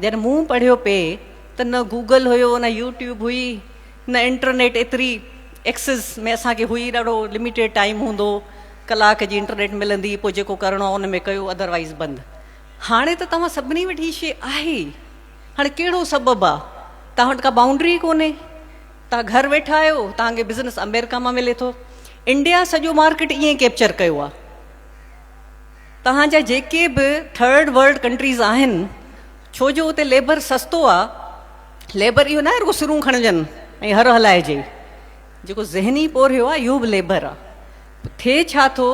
جڏهن مون پڙهيو پئي ته نه گوگل هيو نه يوٽيوب هئي نه انٽرنيٽ ايتري ايڪسز ۾ اسان کي هئي ڏاڍو لميٽيڊ ٽائيم هوندو ڪلاڪ جي انٽرنيٽ ملندي پوء جيڪو ڪرڻو آهي ان ۾ ڪيو ادروائيز بند هاڻي ته توهان سڀني وٽ هي شي آهي هاڻي ڪهڙو سبب آهي توهان وٽ ڪا بائونڊري ڪونهي توهان گهر ويٺا آهيو توهان کي بزنس آمريڪا مان ملي ٿو انڊيا سڄو مارڪيٽ ائين ڪيپچر ڪيو آهي توهان جا جيڪي به ٿرڊ ورلڊ ڪنٽريز آهن ڇو جو اتي ليبر سستو آ ليبر اهو ناهي رڳو سرون کڻجن ۽ هر هلائجي جيڪو ذهني پورهيو آ اهو به ليبر آ ٿئي ڇا ٿو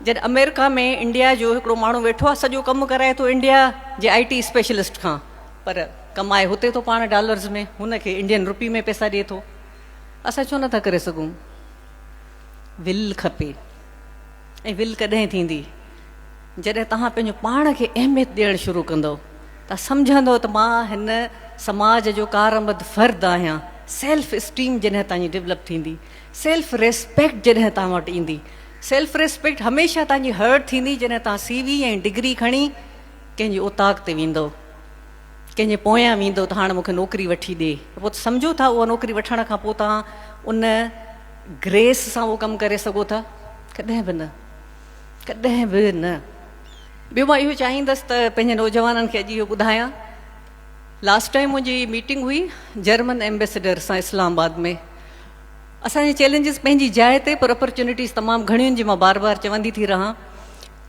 جڏهن آمريڪا ۾ انڊيا جو هڪڙو ماڻهو ويٺو آ سڄو ڪم ڪرائي ٿو انڊيا جي آئي ٽي اسپيشلسٽ کان پر ڪمائي هتي ٿو پاڻ ڊالرز ۾ هن کي انڊين روپي ۾ پئسا ڏئي ٿو اسان ڇو نٿا ڪري سگهون ول کپي ۽ ول ڪڏهن ٿيندي؟ جڏهن توهان پنهنجو پاڻ کي اهميت ڏيڻ شروع ڪندؤ، توهان سمجهندؤ ته مان هن سماج جو ڪارآمد فرد آهيان، سيلف اسٽيم جڏهن توهان جي ڊولپ ٿيندي، سيلف ريسپيڪٽ جڏهن توهان وٽ ايندي، سيلف ريسپيڪٽ هميشه توهان جي هرٽ ٿيندي جڏهن توهان سي وي ۽ ڊگري کڻي ڪنهن جي اوطاق تي ويندؤ، ڪنهن جي پويان ويندؤ ته هاڻ مون کي نوڪري وٺي ڏي، پوء سمجهو ٿا اها نوڪري وٺڻ کان پوء توهان ان گريس سان اهو ڪم ڪري سگهو ٿا؟ ڪڏهن به نه، ڪڏهن به نه. ٻيو مان اهو چاهيندس ته پنهنجي نوجوانن کي اڄ اهو ٻڌايان، لاسٽ ٽائيم منهنجي ميٽنگ هئي جرمن ايمبيسڊر سان اسلام آباد ۾. اسان جي چئلينجز پنهنجي جاء تي پر اپرچونيٽيز تمام گهڻيون آهن جي مان بار بار چوندي ٿي رهان.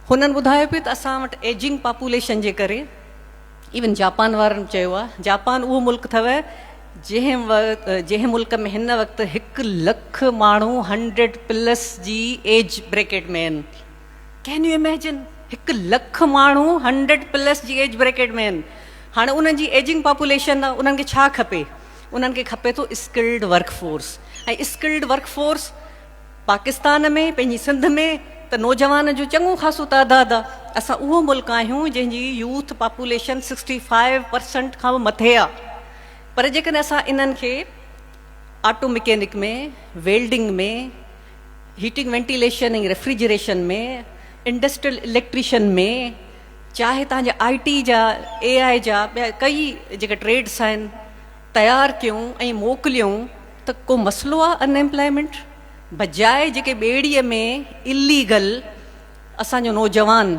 هنن ٻڌايو پيو ته اسان وٽ ايجنگ پاپوليشن جي ڪري ايون جاپان وارن به چيو آهي جاپان اهو ملڪ اٿو جنهن وقت جنهن ملڪ ۾ هن وقت هڪ لک ماڻهو هنڊريڊ پلس جي ايج بريڪيٽ ۾ آهن ڪين يو اميجن هڪ لک ماڻهو هنڊريڊ پلس جي ايج بريڪيٽ ۾ آهن هاڻي انهن جي ايجنگ پاپوليشن آهي انهن کي ڇا کپي انهن کي کپي ٿو skilled work force ۽ skilled work force Pakistan ۾ پنهنجي سنڌ ۾ ته نوجوانن جو چڱو خاصو تعداد آ. اسان اهو ملڪ آهيون جنهن جي يوٿ پاپوليشن 65 پرسنٽ کان به مٿي آ. پر جيڪڏهن اسان انهن کي auto mechanic ۾، welding ۾، heating ventilation ۽ refrigeration ۾، industrial electrician ۾، چاهي توهان جا آء ٽي جا، اي آء جا ٻيا ڪئي جيڪي ٽريڊس آهن تيار ڪيون ۽ موڪليون ته ڪو مسئلو آ ان ايمپلائمينٽ بجاء جيڪي ٻيڙي ۾ اليگل اسان جو نوجوان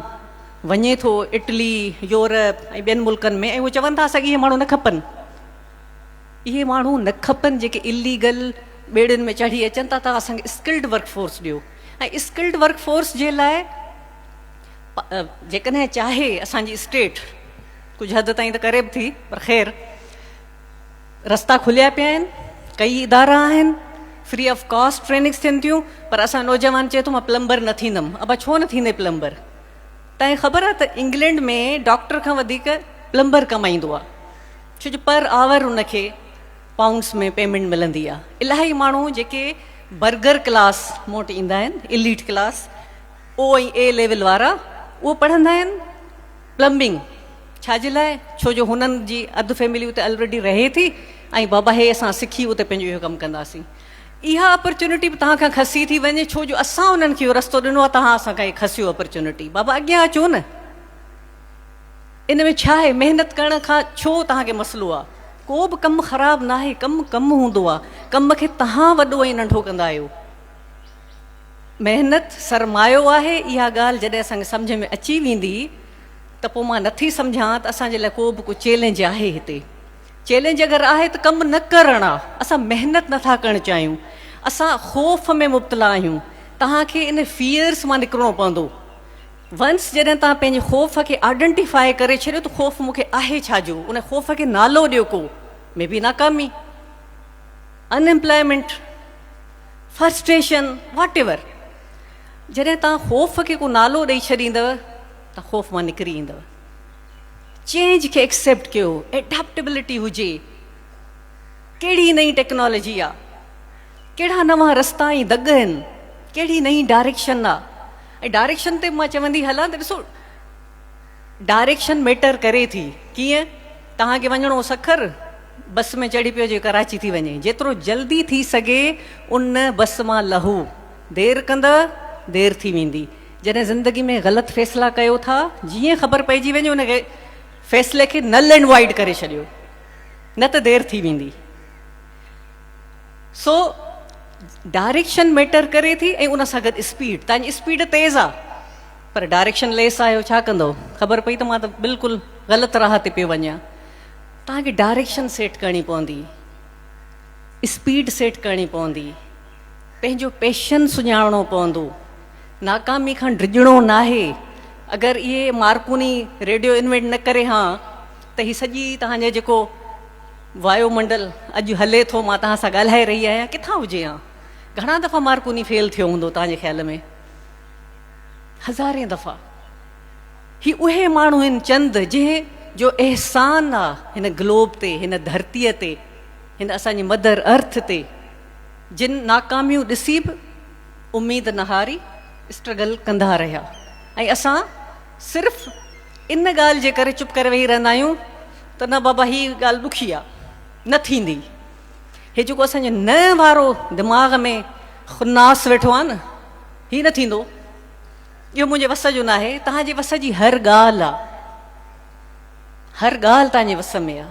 وڃي ٿو اٽلي يورپ ۽ ٻين ملڪن ۾ ۽ اهي چون ٿا اسان کي اهي ماڻهو نه کپن اهي ماڻهو نه کپن جيڪي اليگل ٻيڙين ۾ چڙهي اچن ٿا توهان اسان کي اسڪلڊ ورڪ فورس ڏيو ۽ اسڪلڊ ورڪ فورس جي لاء جيڪڏهن چاهي اسان جي اسٽيٽ ڪجهه حد تائين ته ڪري به ٿي پر خير رستا کليا پيا آهن، ڪئي ادارا آهن، فري آف ڪاسٽ ٽريننگس ٿين ٿيون پر اسان جو نوجوان چئي ٿو مان پلمبر نه ٿيندم، ابا ڇو نه ٿيندين پلمبر؟ تنهن کي خبر آهي ته انگلينڊ ۾ ڊاڪٽر کان وڌيڪ پلمبر ڪمائيندو آهي ڇو جو پر آور ان کي پائونڊس ۾ پيمينٽ ملندي آهي. الاهي ماڻهو جيڪي برگر ڪلاس مون وٽ ايندا آهن elite class O ۽ A level وارا اهو پڙهندا آهن پلمبنگ ڇا جي لاء؟ ڇو جو هنن جي اڌ فيملي اتي الريڊي رهي ٿي ۽ بابا هي اسان سکي اتي پنهنجو اهو ڪم ڪنداسين. اها اپرچونٽي به توهان کان کسي ٿي وڃي ڇو جو اسان انهن کي اهو رستو ڏنو آهي توهان اسان کان هي کسيو اپرچونٽي. بابا اڳيان اچو نه. ان ۾ ڇا آهي محنت ڪرڻ کان ڇو توهان کي مسئلو آهي. ڪو به ڪم خراب ناهي ڪم ڪم هوندو آهي. ڪم کي توهان وڏو ۽ ننڍو ڪندا آهيو. محنت سرمايو آهي اها ڳالهه جڏهن اسان کي سمجهه ۾ اچي ويندي ته پوء مان نٿي سمجهان ته اسان جي لاء ڪو به ڪو چئلينج آهي هتي چئلينج اگر آهي ته ڪم نه ڪرڻ آ اسان محنت نٿا ڪرڻ چاهيون اسان خوف ۾ مبتلا آهيون توهان کي ان فيئرس مان نڪرڻو پوندو ونس جڏهن توهان پنهنجي خوف کي آئيڊنٽيفائي ڪري ڇڏيو ته خوف مون کي آهي ڇا جو ان خوف کي نالو ڏيو ڪو مي بي ناڪامي ان ايمپلائمينٽ فرسٽريشن واٽ ايور جڏهن توهان خوف کي ڪو نالو ڏئي ڇڏيندؤ ته خوف مان نڪري ايندؤ چينج کي ايڪسيپٽ ڪيو ايڊاپٽيبلٽي هجي ڪهڙي نئين ٽيڪنالاجي آ ڪهڙا نوان رستا ۽ دڳ آهن ڪهڙي نئين ڊائريڪشن آ ۽ ڊائريڪشن تي مان چوندي هلان ته ڏسو ڊائريڪشن ميٽر ڪري ٿي ڪيئن توهان کي وڃڻو سکر بس ۾ چڙهي پيو جي ڪراچي ٿي وڃي جيترو جلدي ٿي سگهي ان بس مان لهو دير ڪندء دير ٿي ويندي جڏهن زندگي ۾ غلط فيصلا ڪيو ٿا جيئن خبر پئجي وڃي ان کي فيصلي کي نل اينڊ وائڊ ڪري ڇڏيو، نه ته دير ٿي ويندي. سو ڊائريڪشن ميٽر ڪري ٿي ۽ ان سان گڏ اسپيڊ. توهان جي اسپيڊ تيز آ پر ڊائريڪشن ليس آهيو، ڇا ڪندؤ؟ خبر پئي ته مان ته بلڪل غلط راهه تي پيو وڃان. توهان کي ڊائريڪشن سيٽ ڪرڻي پوندي، اسپيڊ سيٽ ڪرڻي پوندي، پنهنجو پيشن سڃاڻڻو پوندو. ناڪامي کان ڊڄڻو ناهي. اگر اهي مارڪوني ريڊيو انوينٽ نه ڪري هان ته هي سڄي توهان جا جيڪو وايو منڊل اڄ هلي ٿو، مان توهان سان ڳالهائي رهي آهيان، ڪٿان هجي هان؟ گهڻا دفعا مارڪوني فيل ٿيو هوندو توهان جي خيال ۾؟ هزارين دفعا. هي اهي ماڻهو آهن چند جنهن جو احسان آ هن گلوب تي، هن ڌرتيء تي، هن اسان جي مدر ارٿ تي، جن ناڪاميون ڏسي به اميد نه هاري اسٽرگل ڪندا رهيا ۽ اسان صرف ان ڳالهه جي ڪري چپ ڪري ويهي رهندا آهيون ته نه بابا هي ڳالهه ڏکي آ نه ٿيندي. هي جيڪو اسان جو نه وارو دماغ ۾ خناس ويٺو آ نه، هي نه ٿيندو، اهو منهنجي وس جو ناهي. توهان جي وس جي هر ڳالهه آ، هر ڳالهه توهان جي وس ۾ آ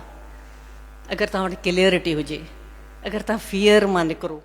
اگر توهان وٽ ڪليئرٽي هجي، اگر توهان فيئر مان نڪرو.